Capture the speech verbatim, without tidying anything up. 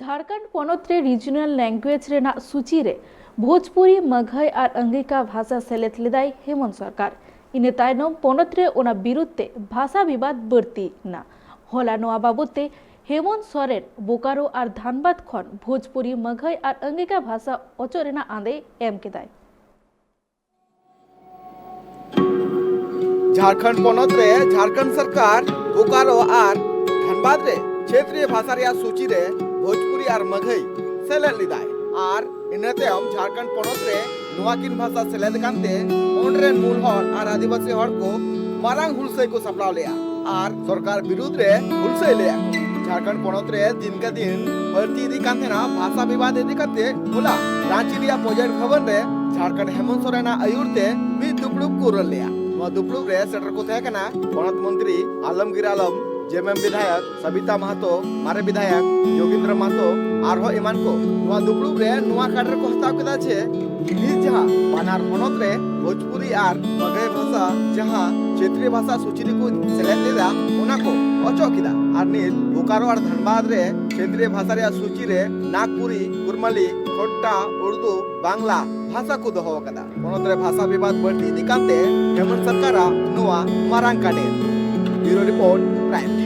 ᱡᱷᱟᱲᱠᱷᱚᱸᱰ ᱯᱚᱱᱚᱛ ᱨᱮ regional language ᱨᱮᱱᱟᱜ ᱥᱩᱪᱤ ᱨᱮ ᱵᱷᱳᱡᱽᱯᱩᱨᱤ, ᱢᱟᱜᱷᱟᱭ ᱟᱨ ᱟᱝᱜᱤᱠᱟ ᱵᱷᱟᱥᱟ ᱥᱮᱞᱮᱫ ᱞᱮᱫᱟᱭ ᱦᱮᱢᱚᱱᱛ ᱥᱚᱨᱠᱟᱨ᱾ ᱤᱱᱟᱹ ᱛᱟᱭᱱᱚᱢ ᱯᱚᱱᱚᱛ ᱨᱮ ᱚᱱᱟ ᱵᱤᱨᱩᱫᱷ ᱛᱮ ᱵᱷᱟᱥᱟ ᱵᱤᱵᱟᱫ ᱵᱟᱹᱲᱛᱤ ᱮᱱᱟ᱾ ᱦᱚᱞᱟ ᱱᱚᱣᱟ ᱵᱟᱵᱚᱫ ᱛᱮ ᱦᱮᱢᱚᱱᱛ ᱥᱚᱨᱮᱱ ᱵᱳᱠᱟᱨᱳ ᱟᱨ ᱫᱷᱟᱱᱵᱟᱫᱽ ᱠᱷᱚᱱ ᱵᱷᱳᱡᱽᱯᱩᱨᱤ, ᱢᱟᱜᱷᱟᱭ ᱟᱨ ᱟᱝᱜᱤᱠᱟ ᱵᱷᱟᱥᱟ ᱚᱪᱚᱜ ᱨᱮᱱᱟᱜ ᱟᱸᱫᱮ ᱮᱢ ᱠᱮᱫᱟᱭ᱾ ᱡᱷᱟᱲᱠᱷᱚᱸᱰ ᱯᱚᱱᱚᱛ ᱨᱮ ᱡᱷᱟᱲᱠᱷᱚᱸᱰ ᱥᱚᱨᱠᱟᱨ ᱵᱳᱠᱟᱨᱳ ᱟᱨ ᱫᱷᱟᱱᱵᱟᱫᱽ ᱨᱮ ᱠᱷᱮᱛᱨᱤᱭᱚ ᱵᱷᱟᱥᱟ ᱨᱮᱭᱟᱜ ᱥᱩᱪᱤ ᱨᱮ ᱵᱷᱳᱡᱽᱯᱩᱨᱤ ᱟᱨ ᱢᱟᱜᱷᱟᱭ ᱥᱮᱞᱮᱫ ᱞᱮᱫᱟᱭ᱾ ᱟᱨ ᱤᱱᱟᱹ ᱛᱟᱭᱚᱢ ᱡᱷᱟᱲᱠᱷᱚᱸᱰ ᱯᱚᱱᱚᱛ ᱨᱮ ᱱᱚᱣᱟ ᱠᱤᱱ ᱵᱷᱟᱥᱟ ᱥᱮᱞᱮᱫ ᱠᱟᱱᱛᱮ ᱚᱸᱰᱮ ᱨᱮᱱ ᱢᱩᱞ ᱦᱚᱲ ᱟᱨ ᱟᱹᱫᱤᱵᱟᱹᱥᱤ ᱦᱚᱲ ᱠᱚ ᱢᱟᱨᱟᱝ ᱦᱩᱞᱥᱟᱹᱭ ᱠᱚ ᱥᱟᱯᱲᱟᱣ ᱞᱮᱫᱼᱟ ᱟᱨ ᱥᱚᱨᱠᱟᱨ ᱵᱤᱨᱩᱫᱽ ᱨᱮ ᱦᱩᱞᱥᱟᱹᱭ ᱞᱮᱫᱼᱟ ᱠᱚ᱾ ᱡᱷᱟᱲᱠᱷᱚᱸᱰ ᱯᱚᱱᱚᱛ ᱨᱮ ᱫᱤᱱ ᱠᱮ ᱫᱤᱱ ᱵᱟᱹᱲᱛᱤ ᱤᱫᱤᱜ ᱠᱟᱱ ᱛᱟᱦᱮᱱᱟ ᱵᱷᱟᱥᱟ ᱵᱤᱵᱟᱫ ᱤᱫᱤ ᱠᱟᱛᱮ᱾ ᱦᱚᱞᱟ ᱨᱟᱸᱪᱤ ᱨᱮᱭᱟᱜ ᱯᱨᱚᱡᱮᱠᱴ ᱵᱷᱚᱵᱚᱱ ᱨᱮ ᱡᱷᱟᱲᱠᱷᱚᱸᱰ ᱦᱮᱢᱚᱱᱛ ᱥᱚᱨᱮᱱᱟᱜ ᱟᱹᱭᱩᱨ ᱛᱮ ᱢᱤᱫ ᱫᱩᱯᱲᱩᱵ ᱠᱚ ᱨᱚᱲ ᱞᱮᱫᱼᱟ᱾ ᱱᱚᱣᱟ ᱫᱩᱯᱲᱩᱵ ᱨᱮ ᱥᱮᱴᱮᱨ ᱠᱚ ᱛᱟᱦᱮᱸ ᱠᱟᱱᱟ ᱯᱚᱱᱚᱛ ᱢᱚᱱᱛᱨᱤ ᱟᱞᱚᱢᱜᱤᱨ ᱟᱞᱚᱢ, ᱡᱮᱢᱮᱢ ᱵᱤᱫᱷᱟᱭᱚᱠ ᱥᱟᱵᱤᱛᱟ ᱢᱟᱦᱟᱛᱚ, ᱢᱟᱨᱮ ᱵᱤᱫᱷᱟᱭᱚᱠ ᱡᱳᱜᱤᱱᱫᱨᱚ ᱢᱟᱦᱟᱛᱚ, ᱟᱨᱦᱚᱸ ᱮᱢᱟᱱ ᱠᱚ᱾ ᱱᱚᱣᱟ ᱫᱩᱯᱲᱩᱵ ᱨᱮ ᱱᱚᱣᱟ ᱠᱟᱴ ᱨᱮᱠᱚ ᱦᱟᱛᱟᱣ ᱠᱮᱫᱟ ᱡᱮ ᱱᱤᱛ ᱡᱟᱦᱟᱸ ᱵᱟᱱᱟᱨ ᱦᱚᱱᱚᱛ ᱨᱮ ᱵᱷᱳᱡᱽᱯᱩᱨᱤ ᱟᱨ ᱢᱟᱜᱷᱟᱭ ᱵᱷᱟᱥᱟ ᱡᱟᱦᱟᱸ ᱠᱷᱮᱛᱨᱤᱭᱚ ᱵᱷᱟᱥᱟ ᱥᱩᱪᱤ ᱨᱮᱠᱚ ᱥᱮᱞᱮᱫ ᱞᱮᱫᱟ, ᱚᱱᱟ ᱠᱚ ᱚᱪᱚᱜ ᱠᱮᱫᱟ᱾ ᱟᱨ ᱱᱤᱛ ᱵᱳᱠᱟᱨᱳ ᱟᱨ ᱫᱷᱟᱱᱵᱟᱫᱽ ᱨᱮ ᱠᱷᱮᱛᱨᱤᱭᱚ ᱵᱷᱟᱥᱟ ᱨᱮᱭᱟᱜ ᱥᱩᱪᱤ ᱨᱮ ᱱᱟᱜᱽᱯᱩᱨᱤ, ᱠᱩᱨᱢᱟᱞᱤ, ᱠᱷᱚᱴᱴᱟ, ᱩᱨᱫᱩ, ᱵᱟᱝᱞᱟ ᱵᱷᱟᱥᱟ ᱠᱚ ᱫᱚᱦᱚ ᱟᱠᱟᱫᱟ᱾ ᱯᱚᱱᱚᱛ ᱨᱮ ᱵᱷᱟᱥᱟ ᱵᱤᱵᱟᱫ ᱵᱟᱹᱲᱛᱤ ᱤᱫᱤ ᱠᱟᱱᱛᱮ ᱦᱮᱢᱚᱱᱛ ᱥᱚᱨᱠᱟᱨᱟᱜ ᱱᱚᱣᱟ ᱢᱟᱨᱟᱝ ᱠᱟᱰᱮᱨ᱾ Bureau Report, Prime News.